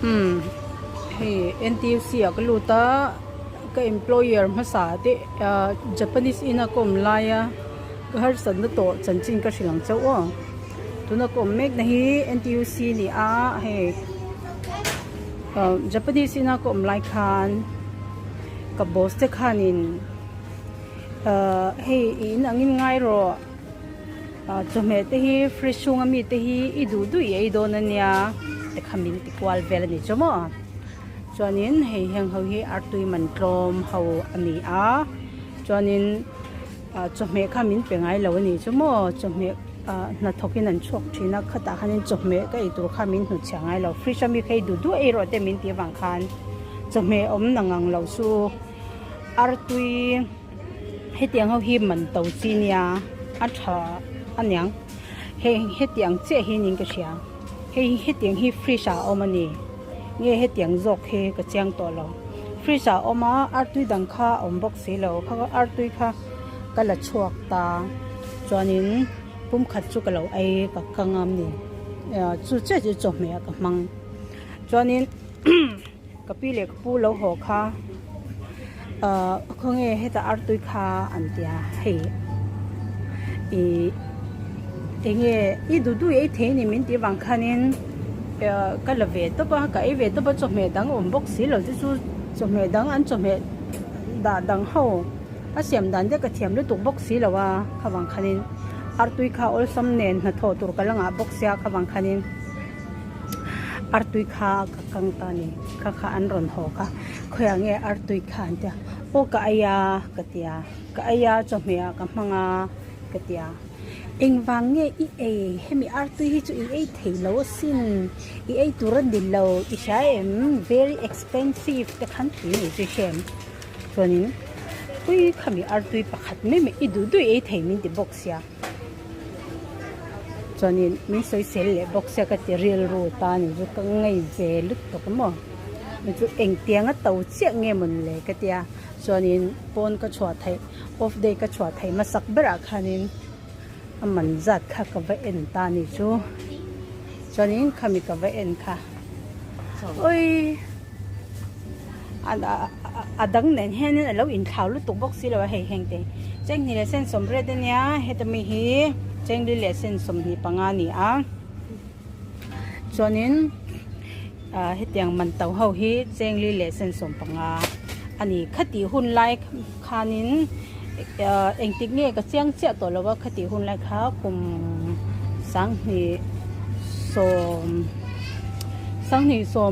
Umm hei N T U C ah ka lut a ka employer hmasa te ahh Japanese ina ka awm laia ka harsatna tawh chanchin ka hrilh ang chauh aw tuna ka awm mek na hi N T U C a ni a hei ahh Japanese ina ka awm lai khan ka boss te khanin ahh hei i in angin ngai rawh. Chawhmeh te hi fridge chhunga mi te hi i duh duh i ei dawn ania te kha min ti kual vel a ni chu maw chuanin hei heng ho hi artui man tlawm ho a ni a chuanin chawhmeh kha min pe ngai lo a ni chu maw chawhmeh hnathawk in an chhuak thin a khatah khanin chawhmeh ka ei tur kha min hnutchhiah ngai lo fridge a mi kha i duh duh ei rawh te min tih avang khan chawhmeh awm na ngang lo chu artui. Hetiang ho hi man to chi nia a tha aniang hei hetiang chiah hi niin ka hria hei hetiang hi fridge ah a awm a ni nge hetiang zawk hi ka chiang tawh lo fridge ah a awm a artui dang kha a awm bawk si lo kha artui kha ka la chhuak ta chuanin pum khat chu ka lo ei ka kang a ni chu chiah chu chawhmeh ah ka hmang chuanin. Ka pi leh ka pu lo haw kha ahh khawnge hetah artui kha an tia hei ih enge i duh duh ei thei a ni min tih vang khanin ahh ka la ve tawp a ka ei ve tawp a chawhmeh dang awm bawk si lo te chu chawhmeh dang an chawhmeh dah dang ho a siam dan te ka thiam lutuk bawk si lo a kha vang khanin artui kha awlsam nen hnathawh tur ka la ngah bawk sia kha vang khanin. Artui kha ka kang ta ni kha kha an rawn haw kha khawiah nge artui kha an tia aw ka ei a ka tia ka ei a chawhmeh ah ka hmang a ka tia engvang nge i ei hemi artui hi chu i ei thei lo asin i ei tur a ni lo i hria em very expensive te khan tui ni chu i hria em chuanin ui khami artui pakhat mai mai i duh duh i ei thei min ti bawk sia. Chuanin min sawisel leh bawk sia ka ti rilru ta ni chu ka ngei ve lutuk maw ni chu engtianga to chiah nge mawn le ka tia chuanin pawn ka chhuah theih off day ka chhuah theih hmasak berah khanin a man zat kha ka va en ta ni chu chuanin khami ka va en kha awii a dang nen hianin a lo inthlau lutuk bawk si lo a hei heng te chenghnih leh sen sawmriat ania heta mi hi chengli leh sen 25 a ni a chuanin ah hetiang man to ho hi chengli leh sen 15 a ni khatih hun lai khanin ah engtik nge ka chiang chiah tawh lo a khatih hun lai kha kum 20 sawm 20 sawm.